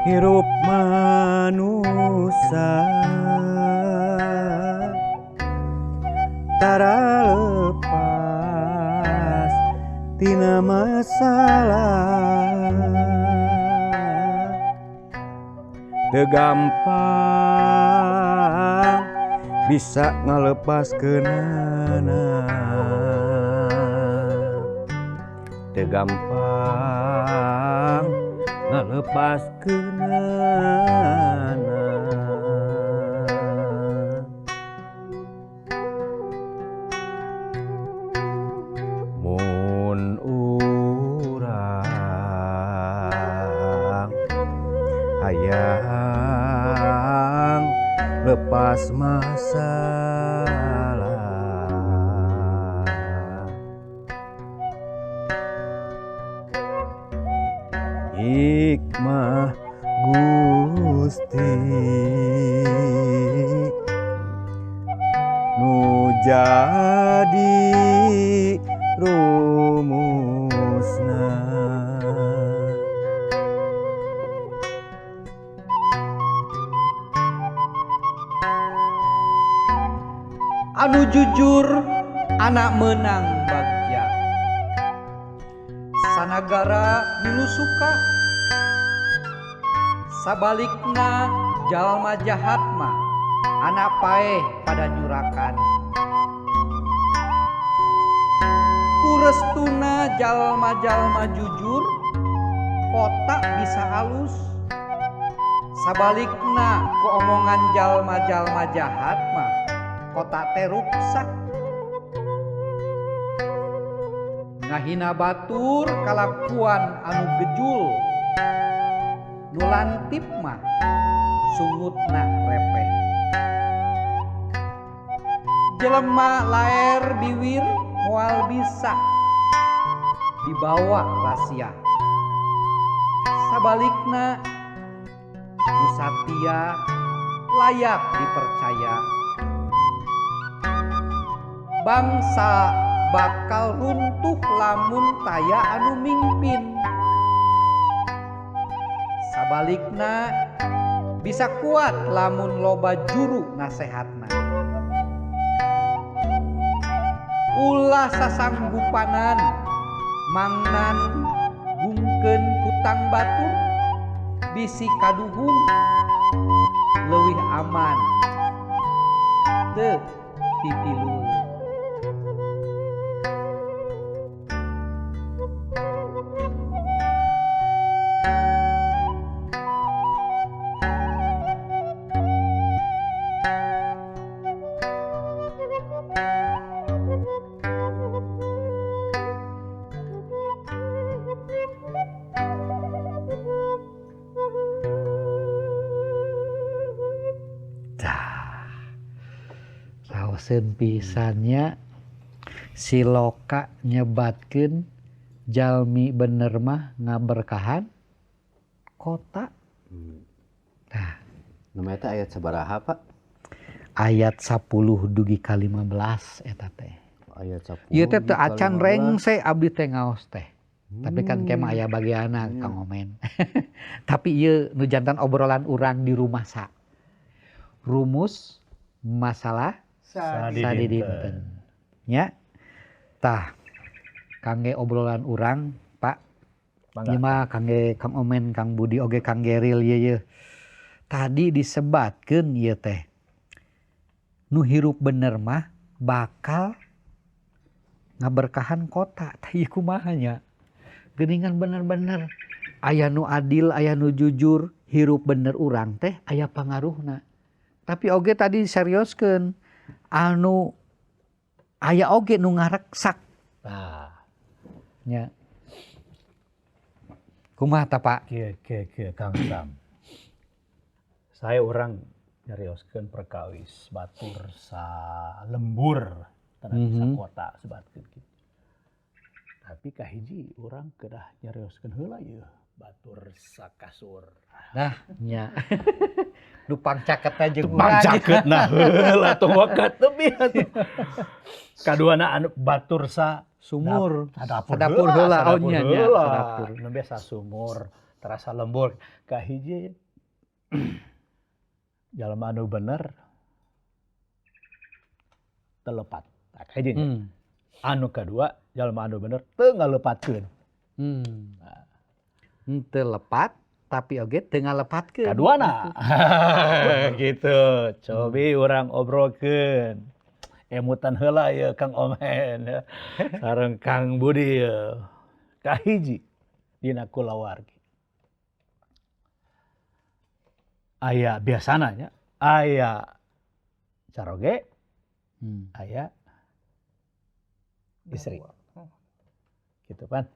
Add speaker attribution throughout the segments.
Speaker 1: Hirup manusia tara lepas tina masalah. Teu gampang bisa ngalepaskeunana, teu gampang ngalepaskeunana. Mun urang hayang lepas masalah, hikmah Gusti nu jadi rumusna.
Speaker 2: Anu jujur anak menang bagja, sanagara milu suka. Sabalikna jalma jahat mah anak paeh pada nyurakan. Kurestuna jalma-jalma jujur kota bisa halus. Sabalikna keomongan jalma-jalma jahat mah kota teh ruksak. Ngahina batur kalakuan anu gejul, nu lantip mah sungutna repeh. Jelema laer biwir moal bisa dibawa rahasia. Sabalikna nu satia layak dipercaya. Bangsa bakal runtuh lamun taya anu mingpin. Sabalikna bisa kuat lamun loba juru nasehatna. Ulah sasanggupanan mangnan gungkeun hutang batur, bisi kaduhung leuwih aman teu pipilueun. Raoseun pisannya si Loka nyebatkeun jalmi bener mah ngaberkahan kota. Nah,
Speaker 1: namanya teh ayat sabaraha, Pak?
Speaker 2: Ayat 10 dugi ka 15 eta teh.
Speaker 1: Ayat 10.
Speaker 2: Ieu teh teu acan rengse abdi teh ngaos teh. Tapi kan kemah aya bagianna Kang Omen. Tapi ieu nu jantan obrolan urang di rumah sa. Rumus masalah sadidinten. Nya. Tah kangge obrolan urang, Pak. Ieu mah kangge Kang Omen, Kang Budi oge Kang Geril ieu ye. Tadi disebatkeun ieu teh. Nu hirup bener mah bakal ngaberkahan kota. Tah ieu kumaha nya? Geuningan bener-bener aya nu adil, aya nu jujur, hirup bener urang teh aya pangaruhna. Tapi oge tadi serioskeun anu aya oge nu ngareksak.
Speaker 3: Tah.
Speaker 2: Nya. Kumaha ta, Pak?
Speaker 3: Kieu kieu kieu Kang Sam. Saya urang nyarioskeun perkawis batur sa lembur tanah kota sebatkeun kitu. Tapi kahiji urang kedah nyarioskeun heula ieu batur sakasur.
Speaker 2: Nah, nya. Nu pangcaketna jeung urang.
Speaker 3: Pangcaketna heula tong wakat tebih atuh. Kaduana anu batur sa
Speaker 2: sumur.
Speaker 3: Sadapur
Speaker 2: Sadapur heula, oh
Speaker 3: sadapur
Speaker 2: nya nya,
Speaker 3: heula.
Speaker 2: Sadapur.
Speaker 3: Nu biasa sumur. Terasa lembur. Kahiji jalma anu bener teu lepat. Tah kahiji nya. Anu kadua jalma anu bener teu ngalepatkeun.
Speaker 2: Teu lepat tapi oge teu ngalepatkeun.
Speaker 3: Kaduana. Gitu. Cobi urang obrolkeun. Emutan heula ieu Kang Omen ya. Sareng Kang Budi ya. Kahiji dina kulawargi. Aya biasana nya, aya caroge, aya istri. Gitu kan.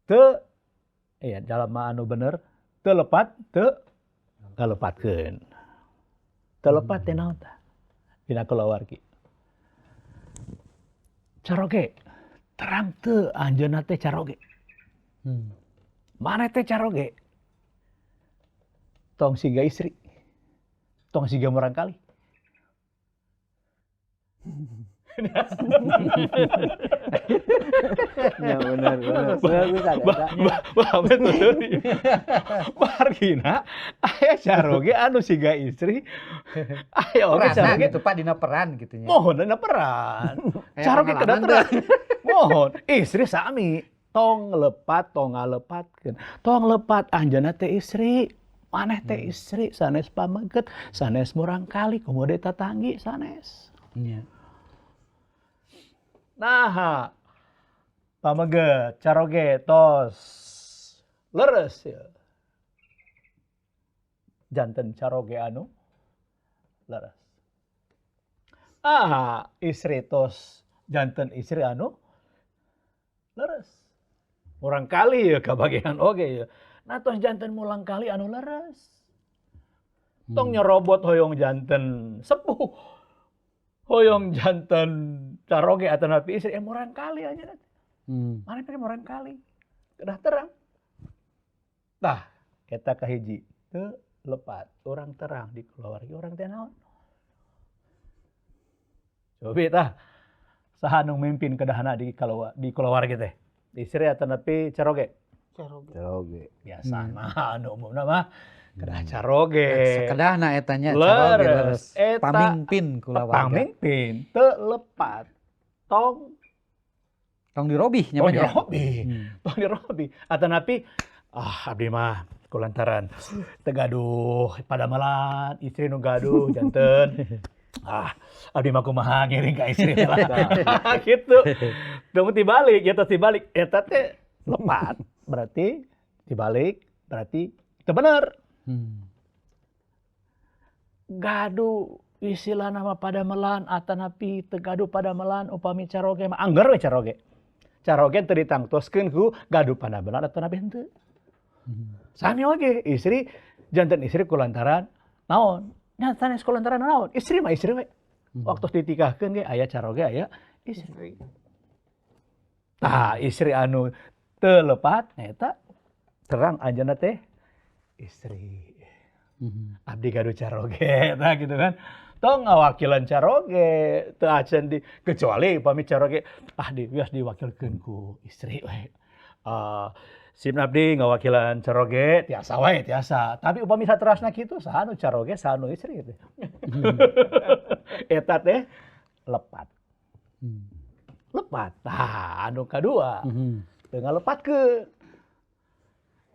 Speaker 3: Teu iya jalma anu bener teu lepat teu ngalepatkeun. Teu lepat teh naon tah? Dina kulawargi. Caroge terang teu anjeunna teh caroge. Maneh teh caroge. Tong siga istri. Tong siga murangkali.
Speaker 1: Ya benar benar. Benar bisa eta.
Speaker 3: Betul. Margina aya caroge anu siga istri. Aya oge caroge
Speaker 2: gitu Pak dina peran gitu nya.
Speaker 3: Mohon dina peran. Caroge kedah terang. Mohon istri sami tong lepat tong ngalepatkeun. Tong lepat anjeunna teh istri. Maneh teh istri sanes pameget, sanes murangkali, komodo tatanggi sanes.
Speaker 2: Nya.
Speaker 3: Nah, pameget, caroge, tos, leres ya. Janten caroge anu, leres. Ah, istri tos, janten istri anu, leres. Murangkali ya kabagian oge ya. Nah, tos janten murangkali anu leres. Tong nyerobot hoyong janten sepuh. Hoyong janten caroge atau napi istri, murangkali aja nanti. Mana pengen murangkali? Kedah terang. Tah, eta kahiji teu lepat. Orang terang di keluarga orang teh naon? Cobi tah. Saha nu mimpin kedahana di keluarga teh? Istri atau napi caroge?
Speaker 4: Caroge.
Speaker 1: Caroge.
Speaker 3: Biasa mah anu umumna mah kedah caroge.
Speaker 2: Sekedahna eta nya caroge leres. Pamingpin kulawarga.
Speaker 3: Pamingpin teu lepat. Tong
Speaker 2: tong dirobih nya.
Speaker 3: Tong dirobih. Tong dirobih. Atanapi abdi mah kulantaran teu gaduh padamelan, istri nu gaduh janten. Abdi mah kumaha ngiring ka istri lah. Gitu. Tong tibalik, ya tos tibalik eta teh lepat. Berarti dibalik berarti itu benar. Gaduh istilah nama padamelan atanapi teu gaduh padamelan upami caroge mah angger we caroge. Caroge teu ditangtoskeun ku gaduh padamelan atanapi henteu. Sami oge istri janten istri kulantaran naon? Nya sanes kulantaran naon? Istri mah istri we. Waktu ditikahkeun ge aya caroge aya istri. Tah istri anu teu lepat eta terang anjeunna teh istri. Abdi gaduh caroge tah gitu kan. Tong ngawakilan caroge teu acan di kecuali upami caroge di wios diwakilkeun ku istri we. Sim abdi ngawakilan caroge tiasa wae tiasa. Tapi upami saterasna kitu saha nu caroge saha nu istri gitu. Eta teh lepat. Lepat. Tah anu kadua. Teu ngalepatkeun.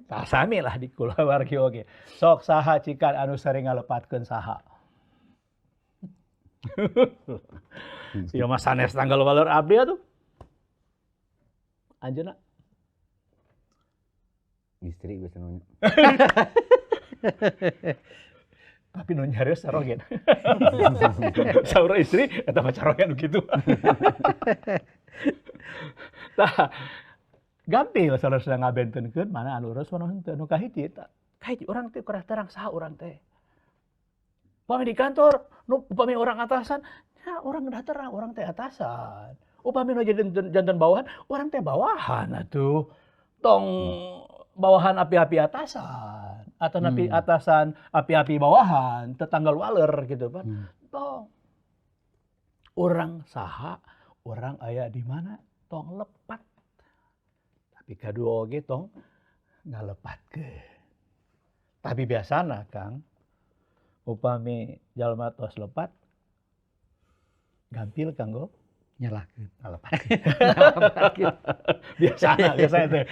Speaker 3: Tah sami lah di kulawargi oge. Sok saha cikan anu sering ngalepatkeun saha. Ieu mah sanes tanggal walur abdi atuh. Anjeunna
Speaker 1: istri biasanya.
Speaker 3: Tapi nu nyarios caroge. Saur istri eta mah caroge nu kitu. Tah gampil salah ngabentenkeun mana anu leres mana henteu nu kahiji eta. Kahiji urang teh kurang terang saha urang teh. Upami di kantor, nu upami orang atasan, ya orang udah terang orang teh atasan. Upami nu janten bawahan, orang teh bawahan atuh. Tong bawahan api-api atasan atau napi atasan api-api bawahan, tetanggal waler gitu kan. Tong orang saha, orang aya di mana, tong lepat. Pikaduo oge tong ngalepatkeun. Tapi biasana Kang, upami jalma tos lepat gampil kanggo
Speaker 2: nyalahkeun.
Speaker 3: Ngalepatkeun. Biasana, biasana teh.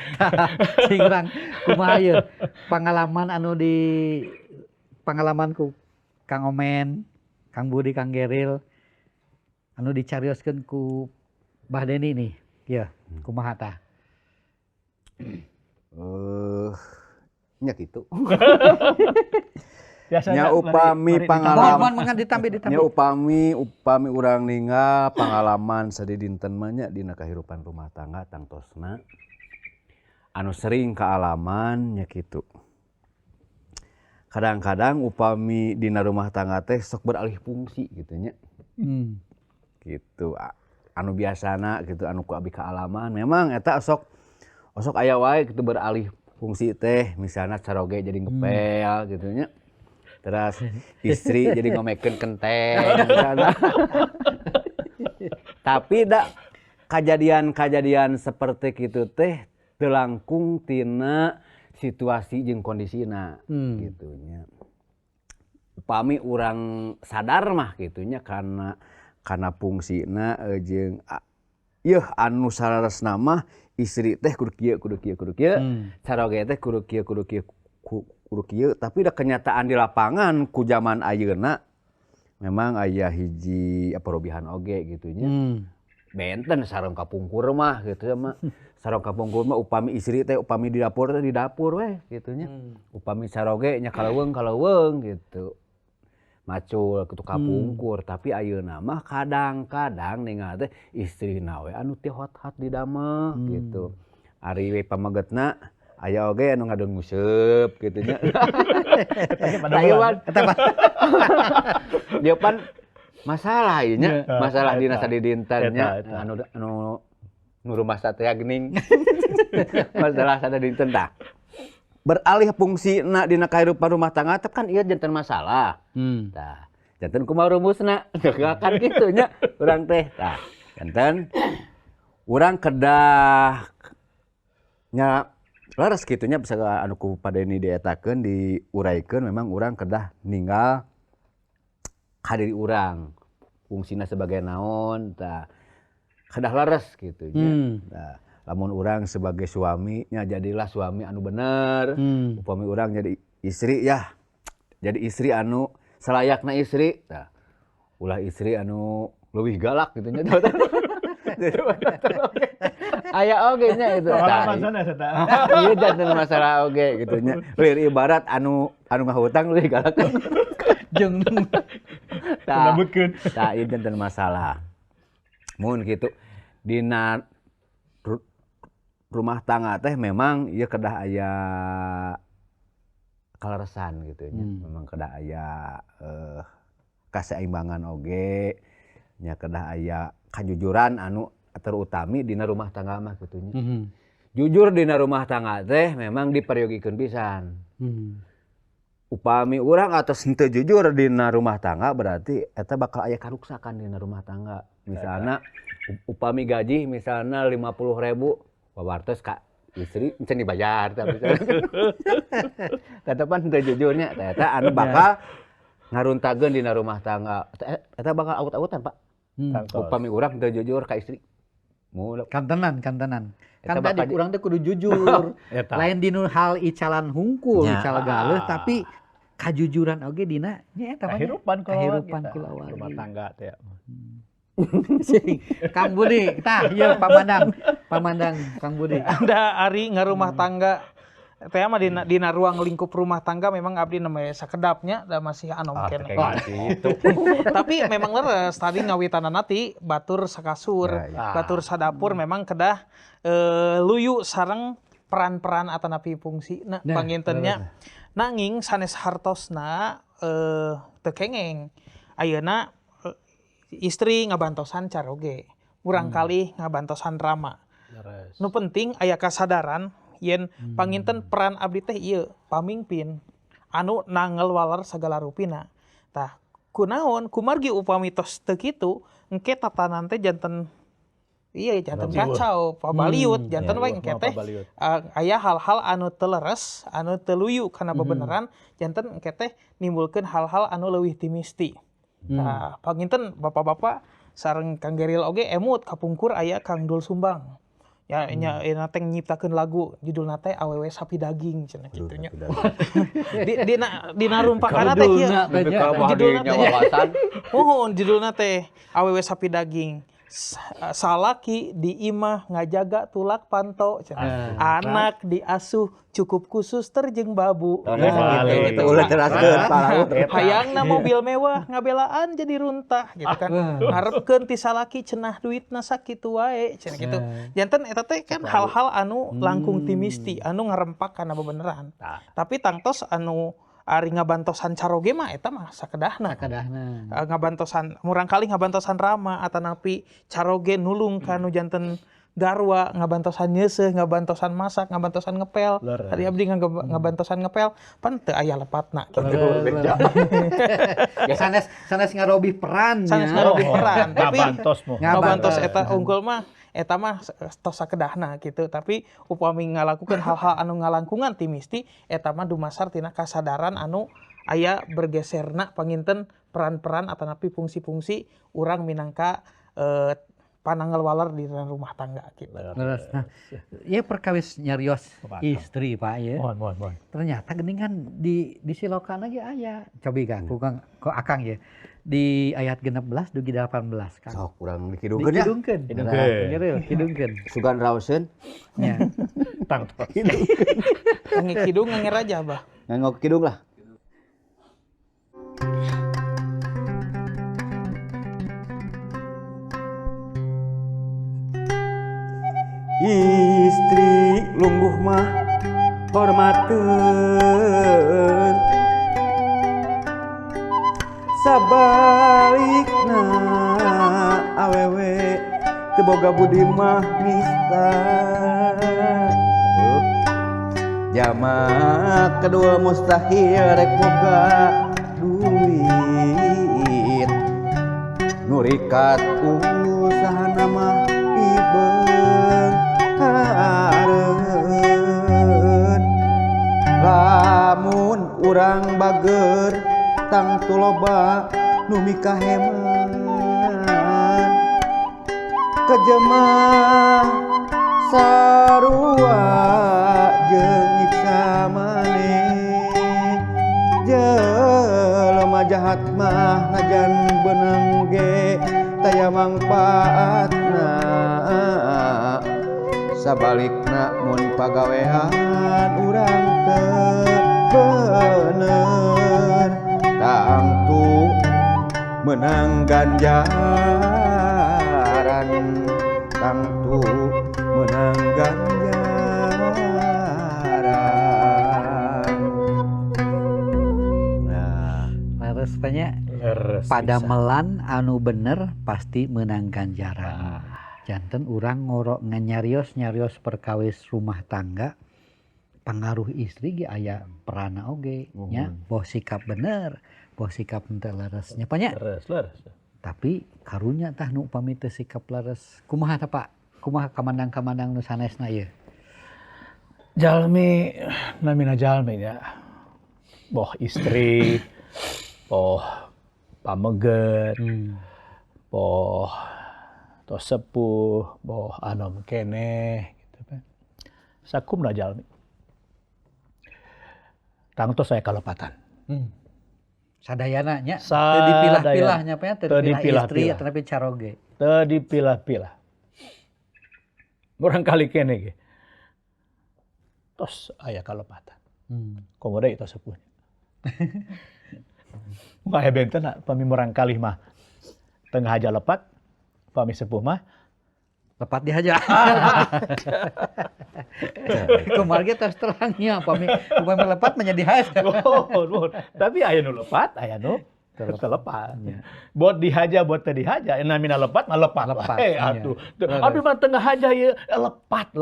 Speaker 2: Sing urang kumaha ieu? Pengalaman anu di pengalamanku Kang Omen, Kang Budi, Kang Geril anu dicarioskeun ku Bah Deni nih. Ieu, kumaha tah?
Speaker 1: Nya kitu.
Speaker 3: Biasanya
Speaker 1: Nya upami
Speaker 3: mari
Speaker 1: pangalaman.
Speaker 2: Mohon mohon ditambi ditambi.
Speaker 1: Nya upami urang ninggal pangalaman sadidinten mah nya dina kahirupan rumah tangga tangtosna anu sering kaalaman nya kitu. Kadang-kadang upami dina rumah tangga teh sok beralih fungsi gitu nya. Gitu. Anu biasana gitu anu ku abi kaalaman memang eta sok osok aya wae gitu beralih fungsi teh, misalnya caroge jadi ngepel gitu nya. Terus istri jadi ngomekeun kenteng misalnya. Tapi da kejadian-kejadian seperti kitu teh teu langkung tina situasi jeung kondisina gitu nya. Upami urang sadar mah gitu nya karena fungsina jeung yeuh anu saleresna mah istri teh kudu kieu kudu kieu kudu kieu, caroge teh kudu kieu kudu kieu kudu kieu, tapi da kenyataan di lapangan ku zaman ayeuna memang aya hiji perubahan oge gitu nya. Benten sareng kapungkur mah gitu ya mah. Sareng kapungkur mah upami istri teh upami di dapur teh di dapur weh gitu nya. Upami caroge nya kaleuweung kaleuweung gitu. Macul kitu kapungkur, tapi ayeuna mah kadang-kadang ningal teh istrina we anu teu hot-hot di damel gitu. Ari we pamegetna aya oge anu ngadon nguseup gitu nya.
Speaker 3: Eta
Speaker 1: Tah ieu
Speaker 3: mah.
Speaker 2: Eta mah.
Speaker 1: Dia pan masalah ieu nya, masalah dina sadidinten nya
Speaker 3: Eta, eta.
Speaker 1: anu anu nu rumah teh geuning. Masalah sadidinten tah. Beralih fungsina dina kahirupan rumah tangga teh kan ieu janten masalah. Tah, janten kumaha rumusna? Kan kitu nya urang teh. Tah, janten urang kedah nya leres kitu nya bisa anu ku Pak Deni dietakeun diuraikeun memang urang kedah ninggal ka diri urang. Fungsina sebagai naon tah kedah leres kitu nya. Tah, lamun urang sebagai suami nya jadilah suami anu bener. Upami urang jadi istri ya jadi istri anu selayakna istri. Tah, ulah istri anu leuwih galak gitu nya. Aya oge nya itu. Tah,
Speaker 3: Pengalaman sanes eta.
Speaker 1: iya janten masalah oge gitu nya. Lir ibarat anu anu ngahutang leuwih galak.
Speaker 2: Jeung
Speaker 1: Tah,
Speaker 3: Lembutkeun.
Speaker 1: tah ieu janten masalah. Mun kitu dina rumah tangga teh memang ieu kedah aya kaleresan gitu nya. Memang kedah aya kaseimbangan oge nya kedah aya kajujuran anu terutami dina rumah tangga mah kitu nya. Jujur dina rumah tangga teh memang diperyogikeun pisan. Upami urang atos henteu jujur dina rumah tangga berarti eta bakal aya karuksakan dina rumah tangga. Misalna upami gaji misalna 50.000 wawartos ka istri encan dibayar tah misalna. Tetepan henteu jujurnya tah eta anu bakal ngaruntageun dina rumah tangga. Eta bakal awut-awutan, Pak. Upami urang henteu jujur ka istri. Muluk.
Speaker 2: Kantenan, kantenan.
Speaker 1: Eta
Speaker 2: Kan tadi
Speaker 1: bakal
Speaker 2: urang teh kudu jujur.
Speaker 3: Eta.
Speaker 2: Lain dinu hal icalan hungkul,
Speaker 1: Nya.
Speaker 2: ical galeuh, tapi kajujuran oge dina nya eta mah nya.
Speaker 3: Kahirupan kulawargi.
Speaker 2: Kahirupan
Speaker 3: Tah.
Speaker 2: kulawargi.
Speaker 3: Rumah tangga teh.
Speaker 2: Sing, Kang Budi, tah ieu pamandang, pamandang Kang Budi.
Speaker 4: Ada ari ngarumah tangga teh mah dina ruang lingkup rumah tangga memang abdi namanya sakedapnya da masih anom
Speaker 1: Ah,
Speaker 4: keneh.
Speaker 1: kayak gitu.
Speaker 4: Tapi memang leres tadi ngawitanana ti batur sakasur,
Speaker 1: Ya, ya.
Speaker 4: batur sadapur memang kedah luyu sareng peran-peran atanapi fungsina
Speaker 2: Nah,
Speaker 4: pangintennya. Nanging sanes hartosna teu kengeng. Ayeuna istri ngabantosan caroge, murang kali ngabantosan rama.
Speaker 3: Leres.
Speaker 4: Nu penting aya kasadaran yen panginten peran abdi teh ieu pamingpin anu nangel waler sagala rupina. Tah kunaon kumargi upami tos teu kitu engke tatanan teh janten Iya, janten kacau, pabaliut, janten we engke teh aya hal-hal anu teu leres, anu teu luyu kana bebeneran, janten engke teh nimbulkeun hal-hal anu leuwih ti misti. Nah, panginten bapak-bapak sareng Kang Geril oge emut kapungkur aya Kang Dul Sumbang. Ya nya teh nyiptakeun lagu judulna teh Awewe Sapi Daging cenah kitu nya. Dina dina rumpakana teh kieu. Judulna teh muhun judulna teh Awewe Sapi Daging. Salaki di imah ngajaga tulak panto cenah. Anak diasuh cukup khusus terjeng babu. Hayangna mobil mewah ngabelaan jadi runtah gitu kan. Ngarepkeun ti salaki cenah duitna sakitu wae cenah gitu. Janten eta teh kan hal-hal anu langkung ti misti, anu ngarempak kana bebeneran. Tapi tangtos anu ari ngabantosan caroge mah eta mah sakedahna.
Speaker 2: Sakedahna.
Speaker 4: Ngabantosan murangkalih ngabantosan rama atanapi caroge nulung kanu janten garwa, ngabantosan nyeuseuh, ngabantosan masak, ngabantosan ngepel. Tadi abdi ngabantosan ngepel, pan teu aya lepatna kitu.
Speaker 2: Sanes sanes ngarobih peran.
Speaker 4: Sanes ngarobih peran, tapi ngabantos eta unggul mah eta mah tos sakedahna gitu. Tapi upami ngalakukeun hal-hal anu ngalangkungan ti misti eta mah dumasar tina kasadaran anu aya bergeserna panginten peran-peran atanapi fungsi-fungsi urang minangka panangel waler di rumah tangga gitu.
Speaker 2: Nah, ya perkawis nyarios istri Pak ya.
Speaker 3: Mohon.
Speaker 2: Ternyata geuning kan di silokan lagi aya. Cobi Kang, ku Kang ku Akang ya. Di ayat 16 dugi 18 Kang.
Speaker 1: Sok urang dikidungkeun ya.
Speaker 2: Dikidungkeun. Kidungkeun.
Speaker 1: Sugan raoseun.
Speaker 2: Nya.
Speaker 3: Tangtos.
Speaker 4: Ngangge kidung ngangge raja bah.
Speaker 1: Nganggo kidung lah. Istri lungguh mah hormateun, sabalikna awewe teu boga budi mah nista. Jamak kedua mustahil rek boga duit, nurikat usahana mah pibeunghareun. Lamun urang bager tangtu loba nu mikaheman, kejemah sarua jeung nyiksa maneh. Jelema jahat mah najan beunang ge taya mangpaatna, sabalikna mun pagawean urang teu bener, tangtu menang ganjaran, tangtu menang ganjaran. Nah,
Speaker 2: leres banyak. Pada melan anu bener pasti menang ganjaran. Janten urang ngorok nyarios perkawis rumah tangga, pengaruh istri ge aya perana oge nya, boh sikap bener, boh sikap henteu leres nya nya.
Speaker 3: Leres.
Speaker 2: Tapi karunya tah nu upami teu sikap leres. Kumaha tah Pak? Kumaha kamandang-kamandang nu sanesna ieu?
Speaker 3: Jalmi namina jalmi nya. Boh istri, boh pameget, boh tos sepuh, boh anom keneh gitu kan. Sakumna jalmi. Tangtos saya kalepatan.
Speaker 2: Sadayana nya teu dipilah-pilah nya nya teu dipilah istri ataupun caroge.
Speaker 3: Teu dipilah-pilah. Murangkali keneh ge. Tos aya kalepatan. Komo deui tos sepuh. Mah benten pami murangkalih mah tengah aja lepat, pami sepuh mah
Speaker 2: lepat dihaja. Kumargi terus terangnya pami upami lepat menjadi haja.
Speaker 3: Mohon. Tapi aya nu lepat, aya nu terlepat. Buat dihaja, buat teu dihaja, namina lepat mah lepat. Atuh. Abi mah tengah haja ieu lepat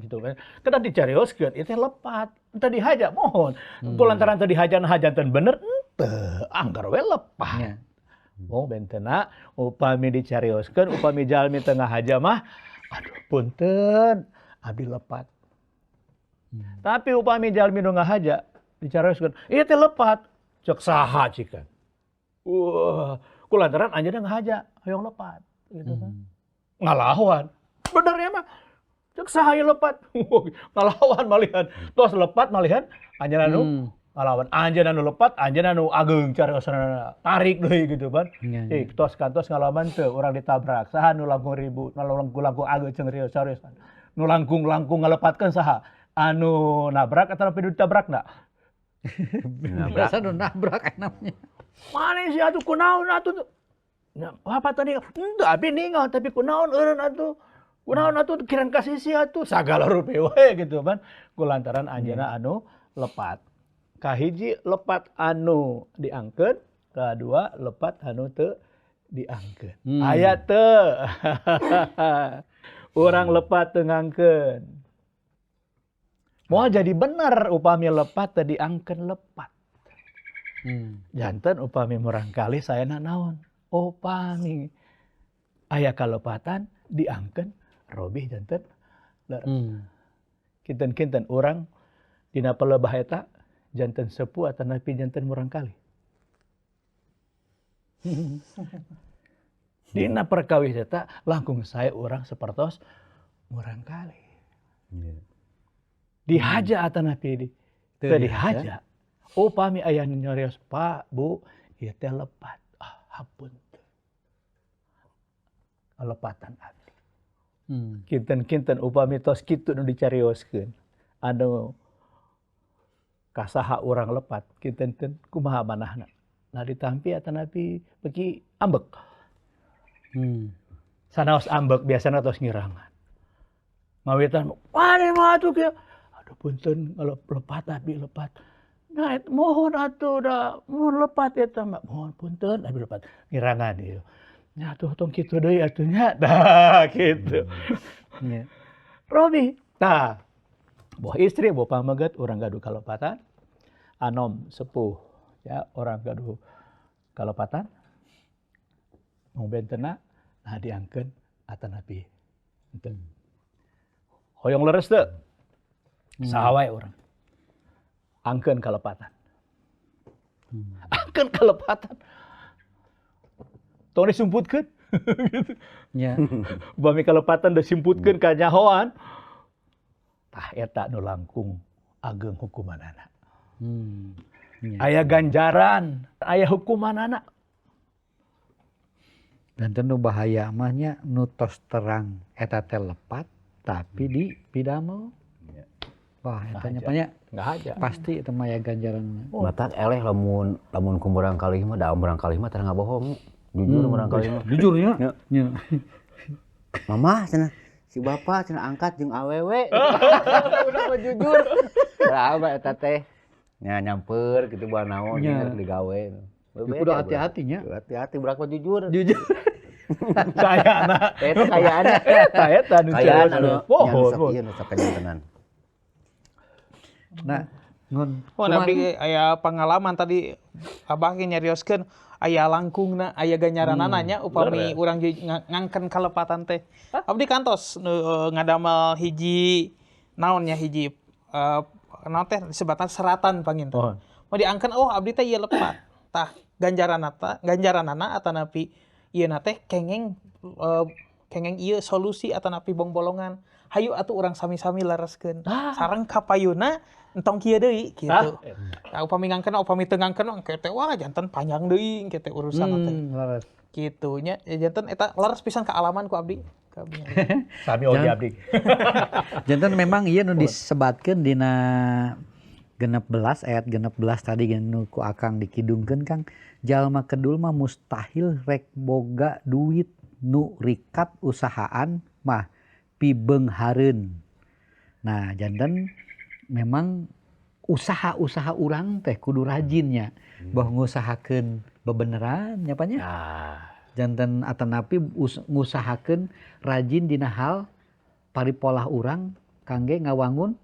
Speaker 3: gitu kan. Kedah dicarioskeun ieu teh lepat. Teu dihaja mohon. Kulantaran teu dihaja hajanten bener henteu, anggar we lepat. Oh bentena upami dicarioskeun upami jalmi teu ngahaja mah aduh punten abdi lepat. Tapi upami jalmi nu ngahaja dicarioskeun ieu teh lepat cek saha cikan. Wah, kulantaran anjeunna ngahaja hoyong lepat gitu kan. Ngalawan. Bener ya mah. Cek saha ieu lepat. Ngalawan malihan. Tos lepat malihan anjeunna nu ngalawan. Anjeunna nu lepat, anjeunna nu ageung cariosanana tarik deui gitu kan. Cik tos kantos ngalaman teu urang ditabrak. Saha nu langkung ribut, nu langkung ageung ceung cariosan. Nu langkung-langkung ngalepatkeun saha? Anu nabrak atau nu ditabrakna?
Speaker 1: Nabrak.
Speaker 2: Biasa nu nabrak enamnya.
Speaker 3: Mana sih atuh kunaon atuh? Nah, apa tadi? Henteu abi ningal tapi kunaon eureun atuh. Kunaon atuh kirang ka sisi atuh sagala rupi we gitu kan. Kulantaran anjeunna anu lepat. Kahiji lepat anu diangkeun, kadua lepat anu teu diangkeun. Aya teu. Urang lepat teu ngangkeun. Moal jadi bener upami lepat teu diangkeun lepat. Janten upami murangkalih saena naon? Upami aya kalepatan diangkeun robih janten leres. Kinten-kinten urang dina pelebah eta janten sepuh atanapi janten murangkalih. Dina perkawis eta langkung sae urang sapertos murangkalih. Dihaja atanapi teu dihaja. Upami aya nu nyarios Pak, Bu, ieu teh lepat. Ah, hapunten. Kalepatan abdi. Kinten-kinten upami tos kitu nu dicarioskeun. Anu kasaha urang lepat, kinten-kinten kumaha manahna. Nah ditampi atanapi beuki ambek. Sanaos ambek biasana tos ngirangan. Ngawitan, "Wah, mah atuh kieu." Aduh punten lepat abdi lepat. Nah, mohon atuh da, mohon lepat eta mah. Mohon punten abdi lepat. Ngirangan ieu. Nya atuh tong kitu deui atuh nya. Dah kitu.
Speaker 2: Nya.
Speaker 3: Robi. Tah. Boh istri boh pameget urang gaduh kalepatan. Anom sepuh ya orang gaduh kalepatan. Mung bentena nah diangkeun atanapi henteu. Hoyong leres teu? Saha wae urang. Angkeun kalepatan. Angkeun kalepatan. Tong disumputkeun. Gitu.
Speaker 2: Nya.
Speaker 3: Upami kalepatan disimputkeun ka nyahoan. Tah eta nu langkung ageung hukumanana. Aya ganjaran, aya hukumanana.
Speaker 2: Dan nu bahaya mah nya nu tos terang eta teh lepat tapi di pidamel. Wah, eta nya nya pasti eta mah aya ganjaran.
Speaker 1: Matak eleh lamun lamun ku murangkalih mah da murangkalih mah teu ngabohong. Jujur murangkalih mah.
Speaker 2: Jujur nya. Nya.
Speaker 1: Mama cenah si bapak cenah angkat jeung awewe. Udah mah jujur. Lah eta teh nya nyamper kitu buah naon rek digawe.
Speaker 2: Kudu hati-hati nya.
Speaker 1: Hati-hati budak mah jujur.
Speaker 2: Jujur.
Speaker 3: Kayana.
Speaker 1: Eta kayana.
Speaker 3: Eta eta nu
Speaker 1: kayana nu sok ieu nu sok kanyantenan.
Speaker 2: Nah, ngun.
Speaker 4: Oh, abdi aya pengalaman tadi abah ge nyarioskeun aya langkungna, aya ganjaranana nya upami urang ngangkeun kalepatan teh. Abdi kantos ngadamel hiji naon nya hiji naon teh disebatan seratan panginten. Oh. Mau diangkeun oh abdi teh ieu lepat. Tah ganjaranana atanapi ieu na teh kengeng kengeng ieu solusi atanapi bongbolongan. Hayu atuh urang sami-sami lereskeun. Sareng kapayuna entong kieu deui kitu. Nah, upami ngangkeun upami teu ngangkeun engke teh wah janten panjang deui engke teh urusan teh.
Speaker 2: Leres.
Speaker 4: Kitu nya janten eta leres pisan kaalaman ku abdi.
Speaker 3: Sami oge abdi.
Speaker 2: Janten memang ieu nu disebatkeun dina 16 ayat 16 tadi nu ku akang dikidungkeun Kang, jalma kedul mah mustahil rek boga duit nu rikat usahaan mah pibeunghareun. Nah, janten memang usaha-usaha urang teh kudu rajinnya boh ngusahakeun bebeneran nya pa nya. Janten atanapi ngusahakeun rajin dina hal paripolah urang kangge ngawangun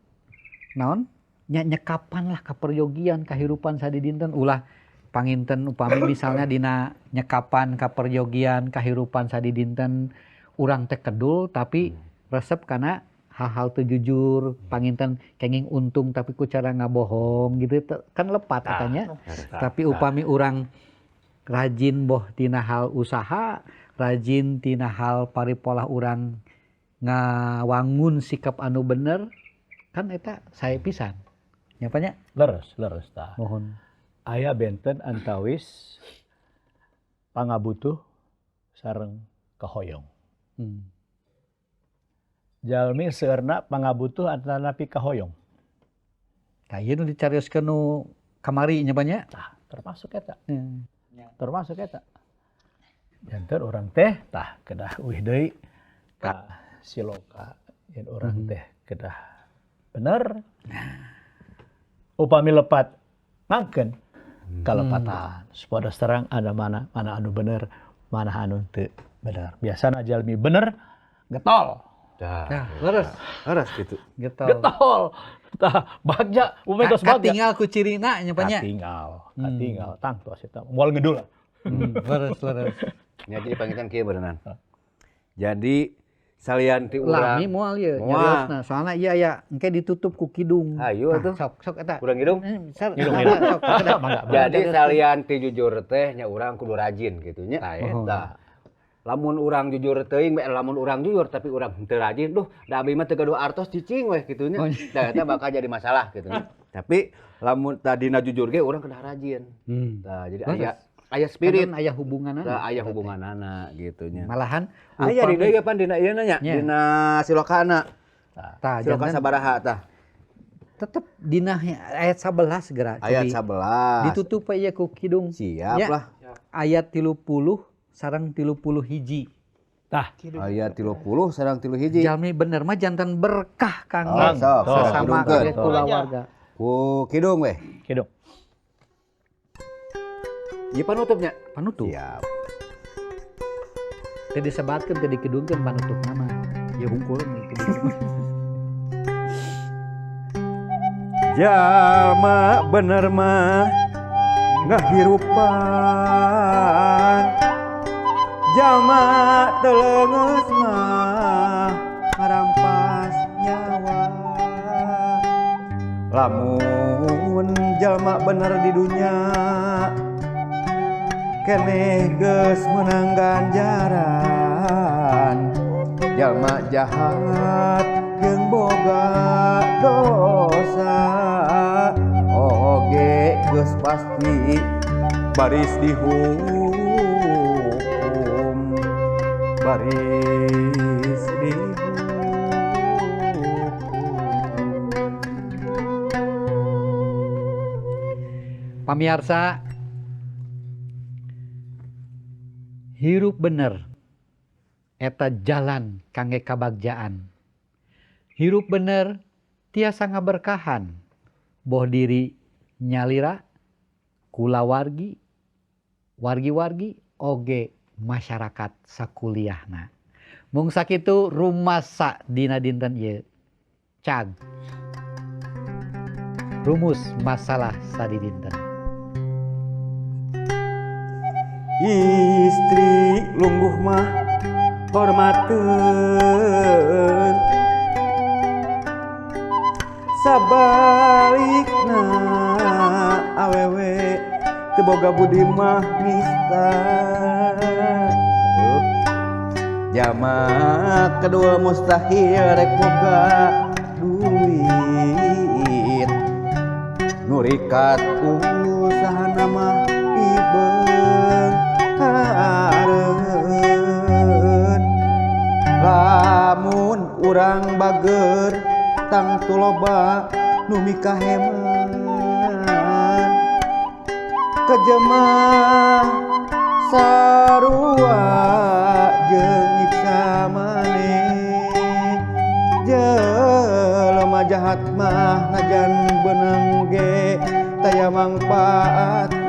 Speaker 2: naon nya nyekapan lah kaperyogian kahirupan sadidinten ulah Panginten upami misalnya dina nyekapan kaperyogian kahirupan sadidinten urang teh kedul tapi resep karena hal-hal teu jujur, panginten kenging untung tapi ku cara ngabohong gitu kan lepat katanya. Tapi upami urang rajin boh tina hal usaha, rajin tina hal paripolah urang ngawangun sikap anu bener kan eta sae pisan. Nya pa nya?
Speaker 3: Leres, leres tah.
Speaker 2: Mohon.
Speaker 3: Aya benten antawis pangabutuh sareng kahoyong. Jalmi seueurna pangabutuh atanapi kahoyong.
Speaker 2: Tah ieu nu dicarioskeun nu kamari nya pa nya?
Speaker 3: Tah, termasuk eta. Termasuk eta. Janten urang teh tah kedah uih deui ka siloka yen urang teh kedah bener. Upami lepat mangkeun kalepatan. Supados terang ada mana mana anu bener, mana anu teu bener. Biasana jalmi bener getol.
Speaker 1: Tah,
Speaker 2: Nah, leres.
Speaker 1: leres gitu.
Speaker 2: Getol.
Speaker 3: Getol. Tah, bagja, upami tos bagja.
Speaker 2: Katinggal ku cirina nya pa nya.
Speaker 3: Katinggal, katinggal tangtos eta. Moal ngedul.
Speaker 2: Leres, leres.
Speaker 1: Nya jadi panginten kieu beuneunan. Jadi salian ti urang
Speaker 2: Lami moal ieu
Speaker 1: Moal.
Speaker 2: nyariosna. Soalna ieu aya engke ditutup ku kidung.
Speaker 1: Hayu
Speaker 2: Tah,
Speaker 1: atuh.
Speaker 2: Sok sok eta.
Speaker 1: Urang hidung.
Speaker 3: Hidung, hidung.
Speaker 2: Sok, sok,
Speaker 3: Mangga, mangga.
Speaker 1: Jadi salian ti jujur teh nya urang kudu rajin gitu nya.
Speaker 3: Tah,
Speaker 2: Oh.
Speaker 3: eta.
Speaker 1: Lamun urang jujur teuing bae lamun urang jujur tapi urang henteu rajin, duh da abi mah teu gaduh artos cicing weh kitu nya.
Speaker 2: Oh,
Speaker 1: Da eta bakal jadi masalah gitu nya. Tapi lamun tadina jujur ge urang kedah rajin. Tah, jadi
Speaker 2: Leres.
Speaker 1: aya aya spirit,
Speaker 2: Kan aya hubunganana.
Speaker 1: tah aya hubunganana gitu nya.
Speaker 2: Malahan
Speaker 1: Aya di
Speaker 2: upami-
Speaker 1: deui ge pan dina ieu nya,
Speaker 2: Nya.
Speaker 1: dina silokana.
Speaker 2: Tah,
Speaker 1: Siloka
Speaker 2: janten
Speaker 1: sabaraha tah?
Speaker 2: tetep dina ayat 11 geura.
Speaker 1: Ayat
Speaker 2: Cobi.
Speaker 1: 11.
Speaker 2: Ditutup ieu ku kidung.
Speaker 1: Siap
Speaker 2: Ya.
Speaker 1: lah.
Speaker 2: Ayat 30 sareng 31.
Speaker 3: Tah,
Speaker 1: Ayat 30 sareng 31.
Speaker 2: Jalmi bener mah janten berkah kangge
Speaker 1: Oh, sok, sok,
Speaker 2: sesama
Speaker 1: kidungkeun.
Speaker 2: kangge kulawarga.
Speaker 1: Ku kidung weh.
Speaker 3: kidung.
Speaker 1: Ieu panutupnya.
Speaker 2: Panutup.
Speaker 1: Siap.
Speaker 2: Teu disebatkeun teu dikidungkeun panutupna mah. Ya hungkul nu dikidungkeun.
Speaker 1: Jalma bener mah ngahirupan, jalma teu leungeus mah ngarampas nyawa. Lamun jalma bener di dunya keneh geus meunang ganjaran, jalma jahat jeung boga dosa oge geus pasti baris dihukum, baris dihukum.
Speaker 2: Pamiarsa, hirup bener eta jalan kangge kabagjaan. Hirup bener tiasa ngaberkahan boh diri nyalira, kulawargi, wargi-wargi oge masyarakat sakuliahna. Mung sakitu rumasa dina dinten ieu. Cag. Rumus masalah sadidinten.
Speaker 1: Istri lungguh mah hormateun, sabalikna awewe teu boga budi mah nista. Atuh jalma kedua mustahil rek boga duit, nu rikat usahana mah dibeunghareun. Lamun urang bager tangtu loba nu mikaheman, kejemah sarua jeung nyiksa maneh. Jelema jahat mah najan beunang ge taya mangpaatna.